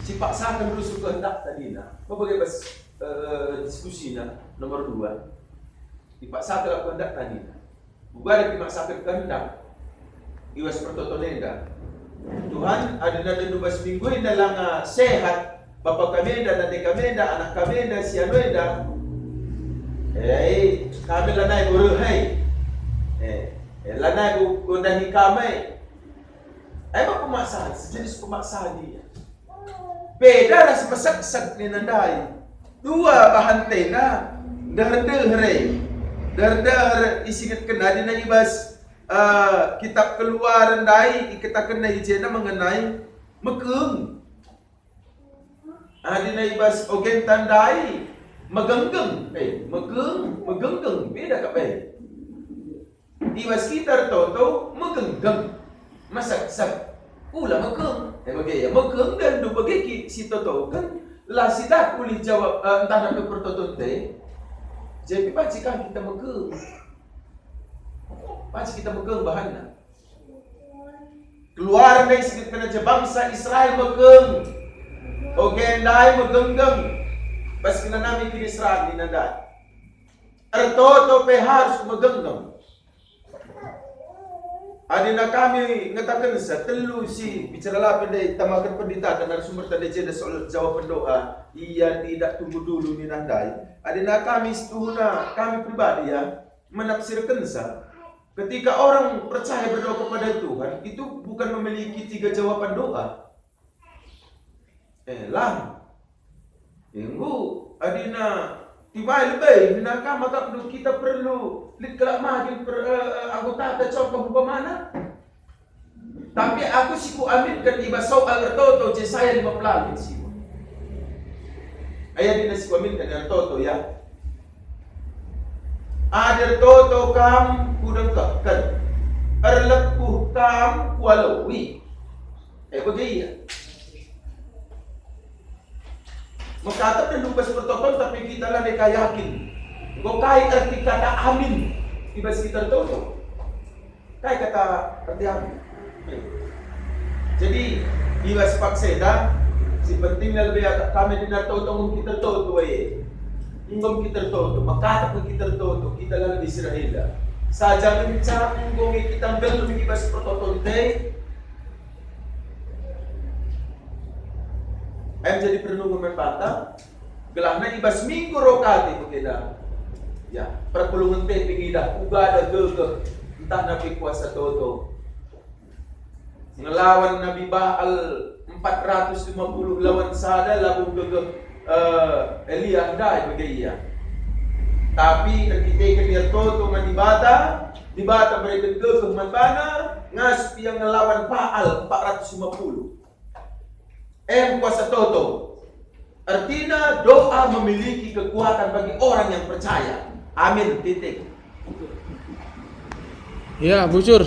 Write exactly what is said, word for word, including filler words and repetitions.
Sipaksaken rusur kehendak tadina. Maka bage bas, eh, diskusina nomor dua. Dipaksaken aku kehendak tadina. Uga ada dimaksaken kehendak i bas pertoton enda. Tuhan, adi nande bas minggu enda langa sehat, bapa kami enda, nande kami enda, anak kami enda, si anu enda. Eh, kami lanai guru, hei. Eh, eh, lanai gu-, gundahi kami. Ai maka pemaksaan, sejenis pemaksaan ia. Beda ras meseksek nina ndai. Dua bahan tena, ndeher-ndeher e. Ndeher-ndeher isingetken adi na i bas, eh, kitab Keluaran ndai, ikatakenna i jenda mengenai mekeng. Adi na i bas ogenta ndai, megenggeng. Eh, mekeng, megenggeng, beda kap e. I bas kita ertoto, megenggeng, meseksek, ula mekeng. E bage ia, mekeng dan ndu bage ki si totoken, la sidah ulih jawab, eh, ntah nande pertoton te. Jadi banci kah kita mekeng? Banci kita mekeng bahanna. Keluaran ndai si kena je bangsa Israel mekeng. Oge ndai megenggeng. Bas kena nami kin Israel nina ndai. Ertoto pe harus megenggeng. Adina kami ngatakensa telu si bicara lapen ndai tamaken pendeta dan narasumber tadi jenda soal jawaben doa. Ia tidak tunggu dulu nina ndai. Adina kami setuhuna, kami pribadi ya, menafsirkensa. Ketika orang percaya berdoa kepada Tuhan, itu bukan memiliki tiga jawaban doa. Eh, lang. Enggo, adina timai lebe, nina ka maka kita perlu lit kalak magin per, eh, eh, anggota contoh umpamana. Tapi aku si kuaminken i bas soal ertoto Jesaya lima puluh si. Ayat nina si kuaminken ertoto, ya. Adi ertoto kam kudengkehken, erlepuh kam kualoi. Eh, bage ia. Mekatep dan lugas pertoton, tapi kita la deka yakin. Enggo kai erti kata amin i bas kita ertoto? Kai kata erti amin? Jadi, i bas paksa enda, si penting la lebe kami adi ertoto, enggo kita ertoto, e. Enggo kita ertoto, mekatep kita ertoto, kita la lebe si rehenda. Saja ngenca enggo nge kita nggeluh i bas pertoton te, em jadi perenungen man banta, gelahna i bas minggu rokati mekeda. Ya, perpulungen te pengidah uga ada gegeh, ntah nabi kuasa toto. Ngelawan Nabi Baal empat ratus lima puluh lawan sada labo gegeh, eh, Elia ndai bage ia. Tapi erkiteken ia toto man Dibata, Dibata mereken gegeh man bana, ngasup ia ngelawan Baal empat ratus lima puluh. Em kuasa toto. Ertina doa memiliki kekuatan bagi orang yang percaya. Amin. Titik. Ya, bujur.